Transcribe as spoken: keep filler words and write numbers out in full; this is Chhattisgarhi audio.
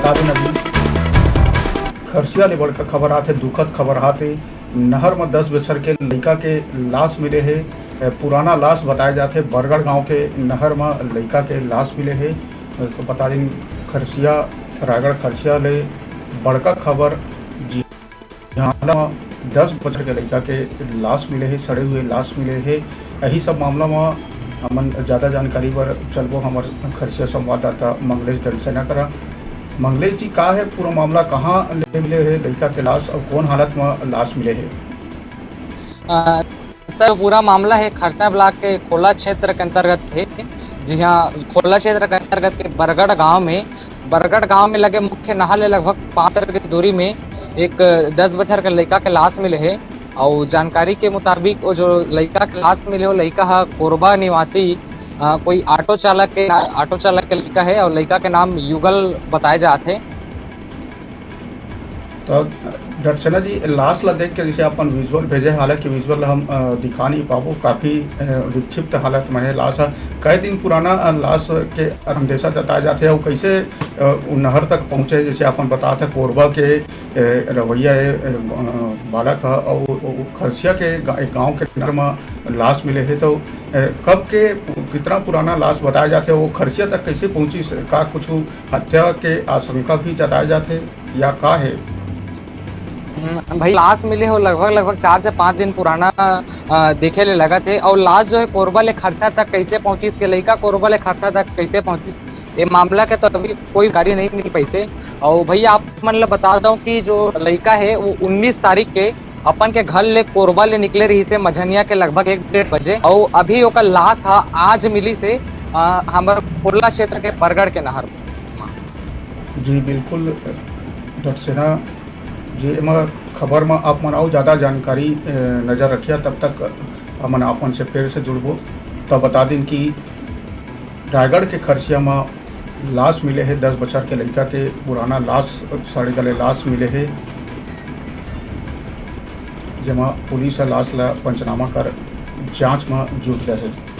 अभी नदी खरसिया ले बड़का खबर आथे, दुखद खबर आथे। नहर म दस बछर के लइका के लाश मिले हे। अ, पुराना लाश बताए जाथे, बरगढ़ गांव के नहर म लइका के लाश मिले हे। अ, तो बता दिन, खरसिया, रायगढ़ खरसिया ले बड़का खबर। जी हाँ, दस बछर के लइका के लाश मिले हे, सड़े हुए लाश मिले हे। यही सब मामला म हमन ज्यादा जानकारी बर चलबो हमर खरसिया संवाददाता मंगलेश डंडसेना करा। मंगलेश जी, का हे पूरा मामला, कहाँ ले मिले हे लइका के लाश अउ कौन हालत म लाश मिले हे? अ, सर, पूरा मामला हे खरसा ब्लॉक के खोला क्षेत्र के अंतर्गत हे। जी हाँ, खोला क्षेत्र के अंतर्गत के बरगढ़ गांव में, बरगढ़ गांव में लगे मुख्य नहर ले लगभग पाँच मीटर के दूरी में एक दस बछर के लइका के लाश मिले हे। अउ जानकारी के मुताबिक, वो जो लइका के लाश मिले, वो लइका ह कोरबा निवासी, अ, कोई ऑटो चालक के, ऑटो चालक के लइका हे अउ लइका के नाम युगल बताए जात हे। तो डंडसेना जी, लाश ला देख के जैसे अपन विजुअल भेजे, हालांकि विजुअल ला हम, अ, दिखा नहीं पाबो, काफी, अ, विक्षिप्त हालत में हे लाश ह। कई दिन पुराना, अ, लाश के अंदेशा जताए जाथे अउ कैसे, अ, उ नहर तक पहुंचे, जैसे अपन बतात हे कोरबा के, अ, रवैया हे, अ, बालक ह अउ, अउ खरसिया के गा-, एक गांव के नहर म लाश मिले हे, तो, अ, कब के पु-, कितना पुराना लाश बताया जाथे, वो खरसिया तक कैसे पहुंचिस, का कुछ हत्या के आशंका भी जताए जाथे या का हे? हम्म, भाई, लाश मिले हो लगभग, लगभग चार से पाँच दिन पुराना, अ, देखे ले लगत हे। और लाश जो है कोरबा ले खरसा तक कैसे पहुंचिस, के लइका कोरबा ले खरसा तक कैसे पहुंचिस, ये मामला के तो अभी कोई जानकारी नहीं मिल पाइसे। और भैया, आप मन ला बता दो कि जो लइका है वो उन्नीस तारीख के अपन के घर ले कोरबा ले निकले रहिसे मझनिया के लगभग एक डेढ़ बजे, और अभी ओकर लाश हा आज मिलिसे, अ, हमर खोला क्षेत्र के बरगढ़ के नहर म। जी बिल्कुल, डंडसेना जी, एमा खबर म आप मन अउ ज्यादा जानकारी, अ, नजर रखिया, तब तक हमन आप मन से फिर से जुड़बो। तब बता दिन कि रायगढ़ के खरसिया म लाश मिले हे, दस बछर के लइका के पुराना लाश, सड़े गले लाश मिले हे, जेमा पुलिस ह लाश ला पंचनामा कर जांच म जुट गए हे।